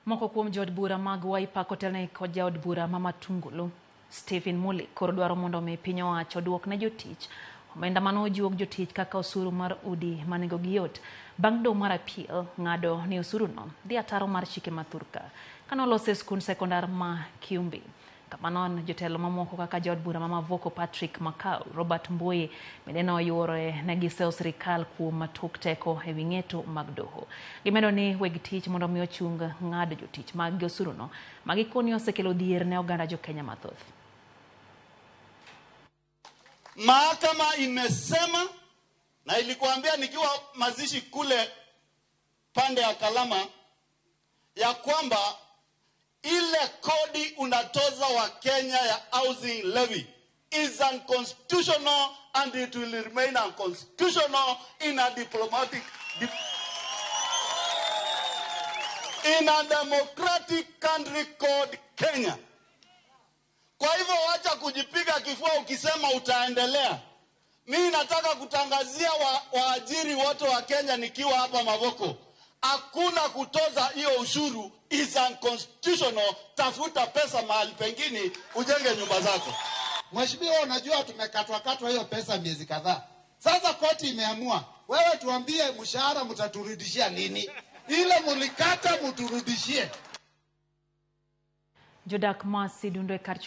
Moko kuom jood bura mag Wiper kotelnegi kod jaod bura ma Matungulu Stephen Muli koro dwaro mondo mi piny owacho oduok ne jotich omenda mane ojuog jotich kaka osuru mar udi ma nengogi yot bang' doho mar appeal ng'ado ni osuruno dhi ataro mar chike ma thurka kane olose skund sekondar ma Kiumbi. Kamano jotelo mamoko kaka jaod bura ma Mavoko Patrick Makau, Robert Mbui bende noyuore ne giseyo sirikal kuom tok teko ewi ng'eto mag doho. Gimedo ni weg tich mondo mi ochung ng'ado jotich mag gi osuruno ma gikoni osekelo dhier ne oganda jo Kenya mathoth. Mahakama imesema na ilikuambia nikiwa mazishi kule pande ya Kalama ya kwamba ile kodi unatoza wa Kenya ya housing levy is unconstitutional and it will remain unconstitutional in a diplomatic in a democratic country called Kenya. Kwa hivyo wacha kujipiga kifua ukisema utaendelea. Mimi nataka kutangazia waajiri wote wa Kenya nikiwa hapa Mavoko, hakuna kutoza hiyo ushuru, is unconstitutional. Tafuta pesa mahali pengine ujenge nyumba zako. Mheshimiwa, unajua tumekatwa katwa hiyo pesa miezi kadhaa. Sasa koti imeamua, wewe tuambie mshahara mtaturudishia lini? Ile mulikata mturudishie. Jodak ma Sidundo e kar